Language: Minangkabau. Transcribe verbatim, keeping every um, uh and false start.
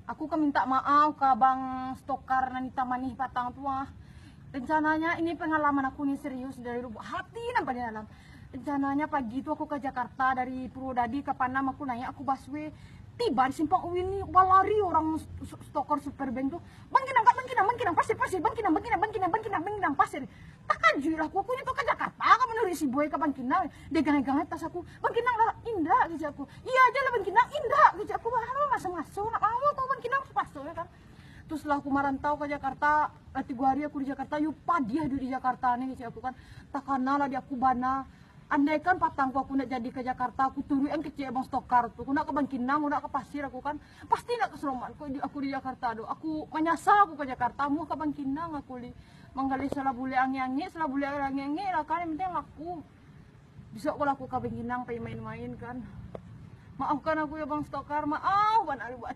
Aku ka minta maaf ka Abang Stokar nan itam manih patang tu ah. Rencananya ini pengalaman aku ni serius dari lubuk hati nan paling dalam. Rencananya pagi tu aku ka Jakarta dari Purwodadi ka Panam, aku naik aku busway. Tiba di simpang Uin ni balari orang s-, s-, Stokar Super Band tu. Bangkinang kak, Bangkinang, Bangkinang, pasir, pasir, Bangkinang, Bangkinang, Bangkinang, Bangkinang, Bangkinang, pasir. Takajuik lah aku, aku ni tu ka Jakarta ka manuruik si boy ka Bangkinang. Dia gangai-gangai tas aku. Bangkinang lah, indak, kecek aku. Iya aja lah Bangkinang, indak, kecek aku. Wah, maso-maso nak mau tu Bangkinang, paso ya kan. Terus lah aku marantau ka Jakarta, lah tigo hari aku di Jakarta, yo padiah duit di Jakarta ni, kecek aku kan. Takana lah di aku bana. Andaikan patang ko aku nak jadi ka Jakarta, aku turuik an kecek Abang Stokar tu. Aku nak ka Bangkinang, aku nak ka pasir aku kan. Pasti nak ka Seroman ko di, aku di Jakarta tu. Aku manyasa aku ka Jakarta, amuah ka Bangkinang aku li. Manggaleh salah bulek angek-angek, salah bulek angek-angek lah kan, yang penting laku. Besok kalau aku ka Bangkinang pai main-main kan. Maafkan aku ya Bang Stokar, maaf bana.